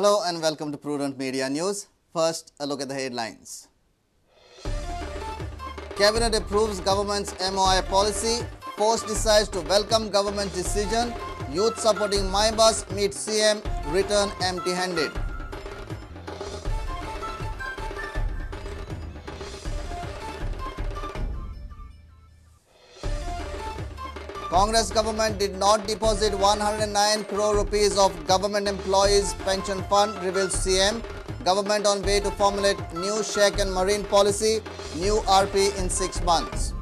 Hello and welcome to Prudent Media News. First, a look at the headlines. Cabinet approves government's MOI policy. Force decides to welcome government decision. Youth supporting MyBus meet CM, return empty-handed. Congress government did not deposit 109 crore rupees of government employees pension fund, reveals CM. Government on way to formulate new shack and marine policy, new RP in 6 months.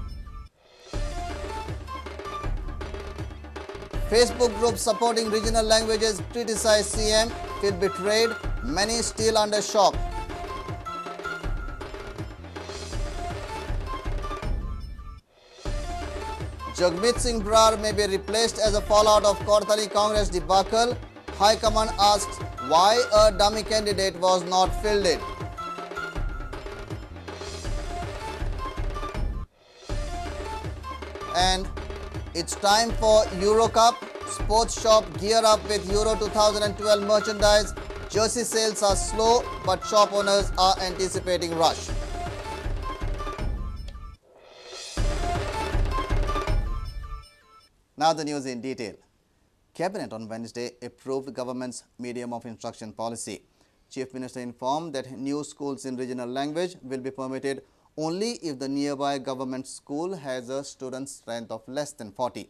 Facebook group supporting regional languages criticize CM, feel betrayed, many still under shock. Jagmeet Singh Brar may be replaced as a fallout of Cortalim Congress debacle. High Command asks why a dummy candidate was not fielded. And it's time for Euro Cup. Sports shop gear up with Euro 2012 merchandise. Jersey sales are slow, but shop owners are anticipating rush. Now the news in detail. Cabinet on Wednesday approved government's medium of instruction policy. Chief Minister informed that new schools in regional language will be permitted only if the nearby government school has a student strength of less than 40.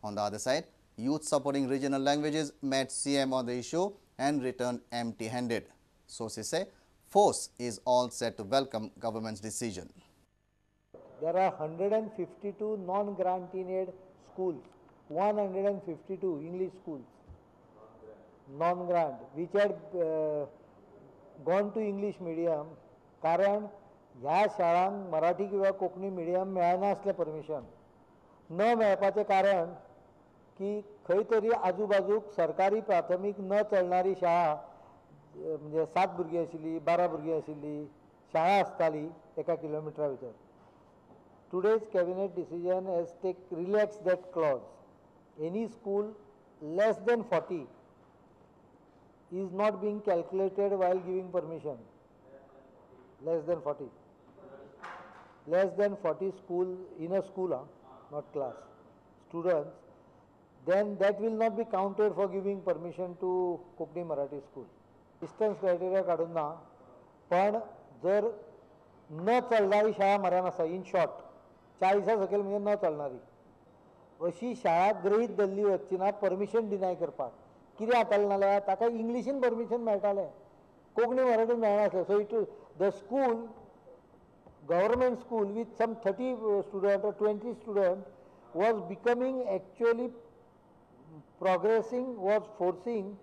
On the other side, youth supporting regional languages met CM on the issue and returned empty-handed. Sources say force is all set to welcome government's decision. There are 152 non-grant-in-aid schools, 152 English schools, non-grant, which had gone to English medium, कारण ह्या शाळांक मराठी किंवा Konkani medium मेळनासलें permission. न मेळपाचें कारण की खंय तरी आजूबाजूक सरकारी प्राथमीक न चलणारी शाळा, म्हणजे 7 भुरगीं आशिल्ली, 12 भुरगीं आशिल्ली शाळा आसताली एका किलोमिटरा भितर. Today's cabinet decision has take relax that clause. Any school less than 40 is not being calculated while giving permission. Less than 40. Less than 40 school in a school, not class, students, then that will not be counted for giving permission to Konkani Marathi school. Distance criteria काढून ना, पण जर न चलणारी शाळा मऱ्यान आसा, in short 40 सकयल म्हणजे न चलणारी अशी शाळा गृहीत धरली वचची ना परमिशन डिनाय करपाक. कितें जातालें नाल्यार ताका इंग्लिशीन परमिशन मेळटालें, कोंकणी मराठीन मेळनासलें. So it the school, government school with some 30 student or 20 student was becoming actually progressing, was forcing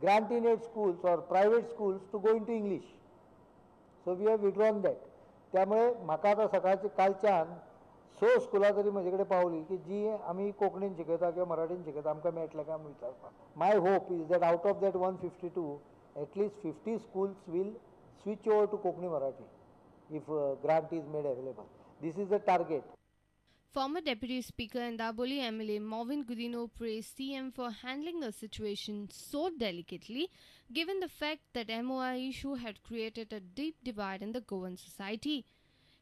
grant in aid schools or private schools to go into English. So we have withdrawn that. त्यामुळे म्हाका आतां सकाळचे कालच्यान 6 स्कुलां तरी म्हजे कडेन पावली की जी आमी कोंकणीन शिकयता किंवा मराठीन शिकयता, आमकां मेळटलें काय म्हूण विचारपाक. My hope is that out of that 152 at least 50 schools will switch over to Konkani Marathi if grant is made available. This is the target. Former Deputy Speaker and Dabolim MLA Mauvin Godinho praised CM for handling the situation so delicately, given the fact that MOI issue had created a deep divide in the Goan society.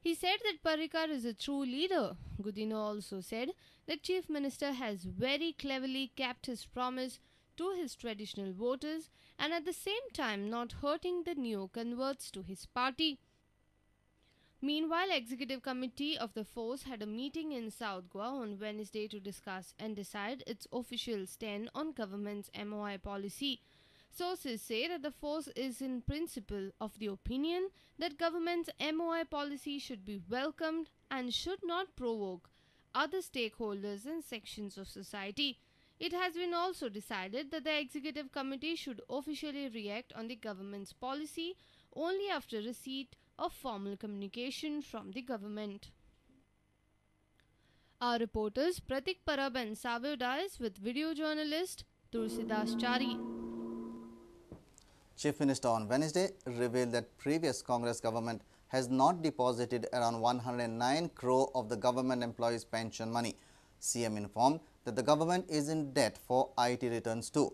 He said that Parrikar is a true leader. Godinho also said that Chief Minister has very cleverly kept his promise to his traditional voters and at the same time not hurting the new converts to his party. Meanwhile, Executive Committee of the Force had a meeting in South Goa on Wednesday to discuss and decide its official stand on government's MOI policy. Sources say that the force is in principle of the opinion that government's MOI policy should be welcomed and should not provoke other stakeholders and sections of society. It has been also decided that the Executive Committee should officially react on the government's policy only after receipt of formal communication from the government. Our reporters Pratik Parab and Savio Dias with video journalist Tulsidas Chari. Chief Minister on Wednesday revealed that previous Congress government has not deposited around 109 crore of the government employees' pension money. CM informed that the government is in debt for IT returns too.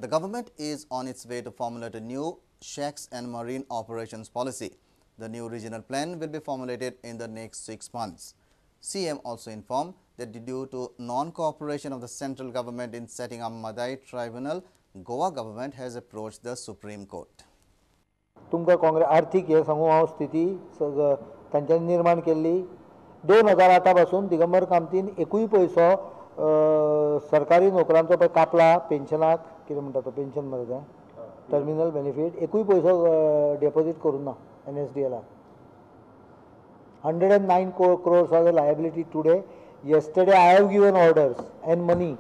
The government is on its way to formulate a new shacks and marine operations policy. The new regional plan will be formulated in the next 6 months. CM also informed that due to non-cooperation of the central government in setting up Mhadei Tribunal, Goa government has approached the Supreme Court. तुमकां काँग्रेस आर्थीक हें सांगू हांव स्थिती तांच्यांनी निर्माण केल्ली. 2008 पासून दिगंबर कामतीन एकूय पयसो सरकारी नोकरांचो पळय कापला पेन्शनाक, कितें म्हणटा तो पेन्शन मरे तें टर्मिनल बेनिफीट, एकूय पयसो डेपोजीट करूं ना NSDL. 109 crores are the liability today. Yesterday I have given orders and money,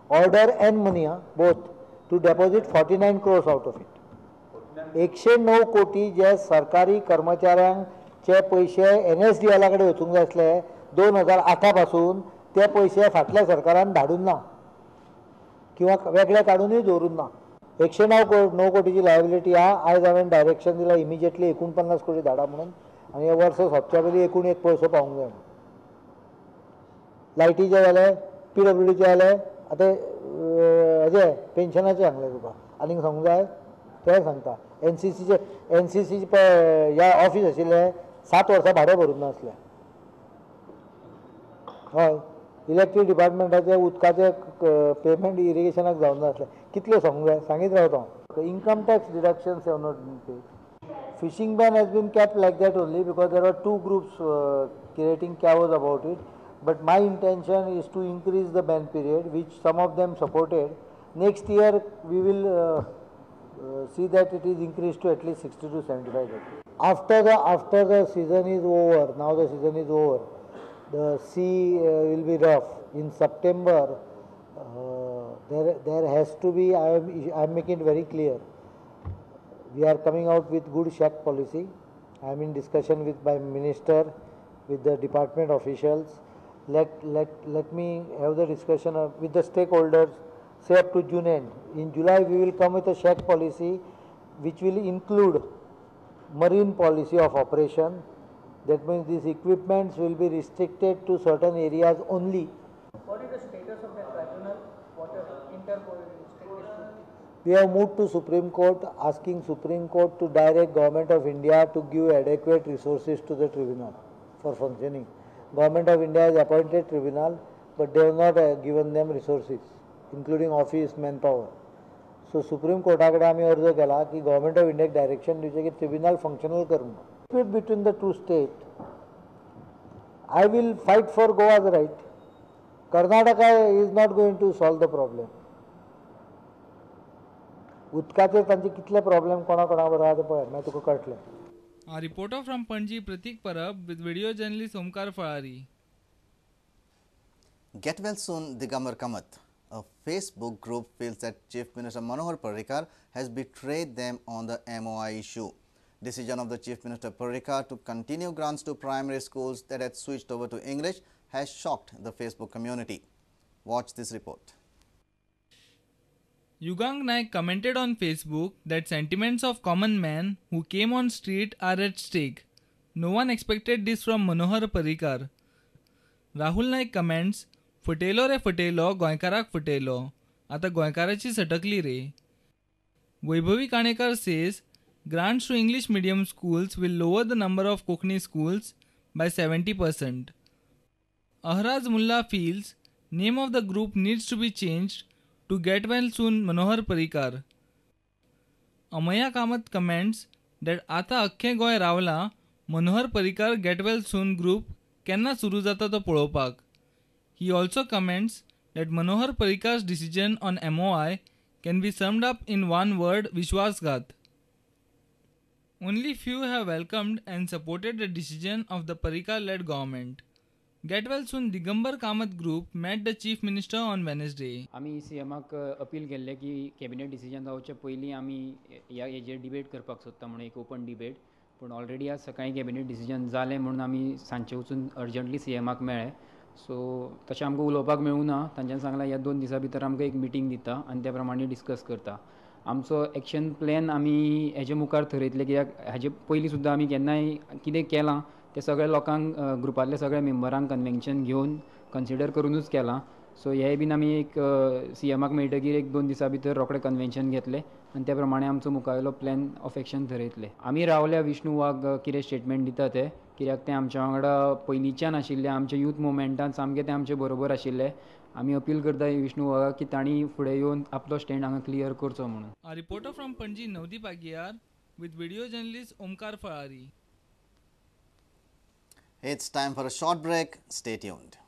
order and money both, to deposit 49 crores out of it. 109 कोटी जे सरकारी कर्मचाऱ्यांचे पयशे NSDL कडेन वचूंक जाय आसले 2008 पासून, ते पयशे फाटल्या सरकारान धाडून ना किंवा वेगळे काडूनय दवरून ना. 109 कोटीची लायबिलिटी आहा. आयज हांवें डायरेक्शन दिलां इमिजिएटली 49 कोटी धाडा म्हणून, आनी हे वर्स सोंपच्या पयलीं एकूण एक पयसो पावूंक जाय. लायटीचे जाले, PWDचे जाले, आतां हेजे पेन्शनाचे सांगलें तुका, आनीक सांगूंक जाय तें सांगता. NCCचे पळय ह्या ऑफीस आशिल्लें 7 वर्सां भाडें भरूंक नासलें. हय, इलेक्ट्रीक डिपार्टमेंटाचें उदकाचें पेमेंट इरिगेशनाक जावंक नासलें. कितलें सांगूंक जाय, सांगीत रावता हांव. Income tax deductions have not been paid. Fishing ban has been kept like that only because there are two groups creating chaos about it. But my intention is to increase the ban period, which some of them supported. Next year we will see that it is increased to at least 60 to 75 days. After the season is over, now the season is over, the sea will be rough. In September, there has to be, I am making it very clear, we are coming out with good shack policy. I am in discussion with my minister, with the department officials. Let me have the discussion with the stakeholders, say up to June end. In July we will come with a shack policy which will include marine policy of operation. That means these equipments will be restricted to certain areas only. What is the status of the tribunal? What is inter-state? We have moved to Supreme Court, asking Supreme Court to direct Government of India to give adequate resources to the tribunal for functioning. Government of India has appointed tribunal, but they have not given them resources, including office, manpower. So Supreme Court कडेन आमी अर्ज केला की Government of India direction दिवचें की tribunal functional करूंक. Dispute between the two states, I will fight for Goa's right. Karnataka is not going to solve the problem. उदकाचेर तांचे कितले प्रॉब्लेम कोणा कोणा बरोबर आहा ते पळय, मागीर तुका कळटलें. A reporter from Panaji, Pratik Parab, with video journalist Omkar Falari. Get well soon, Digambar Kamath. A Facebook group feels that Chief Minister Manohar Parrikar has betrayed them on the MOI issue. Decision of the Chief Minister Parrikar to continue grants to primary schools that had switched over to English has shocked the Facebook community. Watch this report. Yugang Naik commented on Facebook that sentiments of common man who came on street are at stake. No one expected this from Manohar Parrikar. Rahul Naik comments, फटेलो रे फटेलो, गोंयकाराक फटेलो, आतां गोंयकाराची सटकली रे. Vaibhavi Kanekar says, grants to English medium schools will lower the number of Konkani schools by 70%. Ahraj Mullah feels name of the group needs to be changed to get well soon Manohar Parrikar. Amaya Kamath comments that आता अख्खें गोंय रावलां Manohar Parrikar get well soon group केन्ना सुरू जाता तो पळोवपाक. He also comments that Manohar Parrikar's decision on MOI can be summed up in one word, Vishwasghat. Only few have welcomed and supported the decision of the Parrikar-led government. Get well soon Digambar Kamath group met the Chief Minister on Wednesday. आमी सीएमाक appeal केल्लें की cabinet decision जावचे पयलीं आमी ह्या हेजेर debate करपाक सोदता म्हणून एक ओपन डिबेट, पूण ऑलरेडी आज सकाळीं कॅबिनेट डिसिजन जालें म्हणून आमी सांजचे वचून अर्जंटली सीएमाक मेळ्ळे. सो तशें आमकां उलोवपाक मेळूं ना, तांच्यान सांगलां ह्या 2 दिसां भितर आमकां एक मिटींग दिता आनी त्या प्रमाणे डिस्कस करता. आमचो एक्शन प्लॅन आमी हेजे मुखार थरयतले, कित्याक हेजे पयलीं सुद्दां आमी केन्नाय कितें केलां ते सगळे लोकांक ग्रुपांतल्या सगळ्या मेंबरांक कन्वेन्शन घेवन कन्सिडर करुनूच केलां. सो हे बीन आमी एक सीएमाक मेळटकीर 1-2 दिसां भितर रोखडे कन्वेन्शन घेतले आनी त्या प्रमाणे आमचो मुखावेलो प्लॅन ऑफ एक्शन थरयतले. आमी रावल्या विष्णू वाघ कितें स्टेटमेंट दिता ते, कित्याक ते आमच्या वांगडा पयलींच्यान आशिल्ले, आमच्या यूथ मुवमेंटान सामके ते आमचे बरोबर आशिल्ले. आमी अपील करता विष्णू वाघाक की तांणी फुडें येवन आपलो स्टँड हांगा क्लियर करचो म्हणून. A reporter from Panaji Navdeep Aguiar with video journalist Omkar Falari. It's time for a short break. Stay tuned.